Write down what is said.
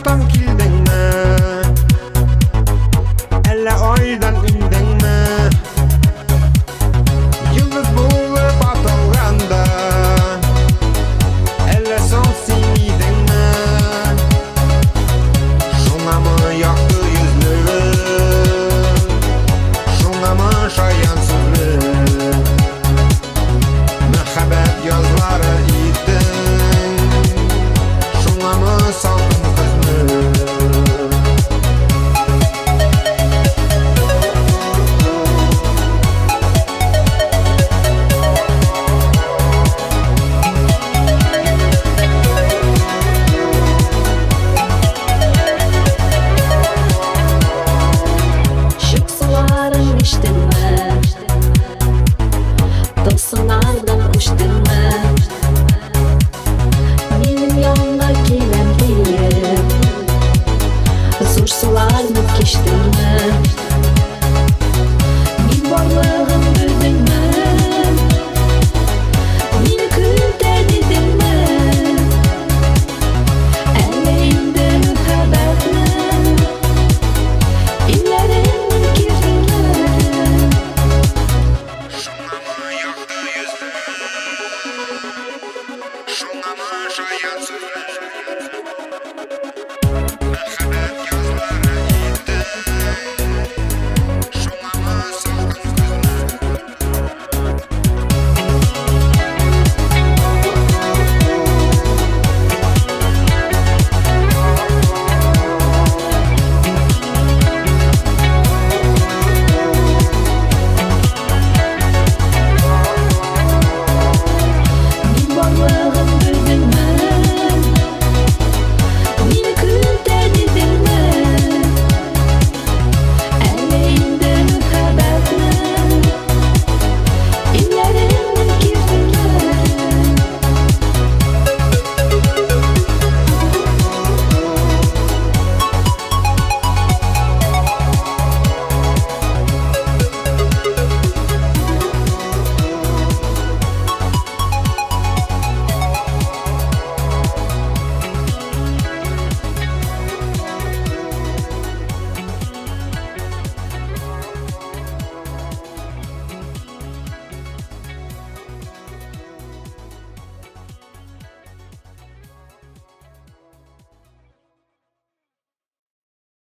Марстан килдеңме? Әллә айдан иңдеңме? Йолдыз булып атылганда, әллә соң син идеңме? Шуңамы якты йөзле, шуңамы шаян сүзле? Мәхәббәт язлары иттең, шуңамы салкын көзне? Чүп суларын эчтеңме? Тылсымнардан күчтеңме? Минем янга киләм диеп, зур суларны кичтеңме? Мин барлыгын белдеңме? Мине көтә дидеңме? Әллә инде мәхәббәтнең илләрен кирдеңме? Шуңамы якты йөзле, шуңамы шаян сүзле?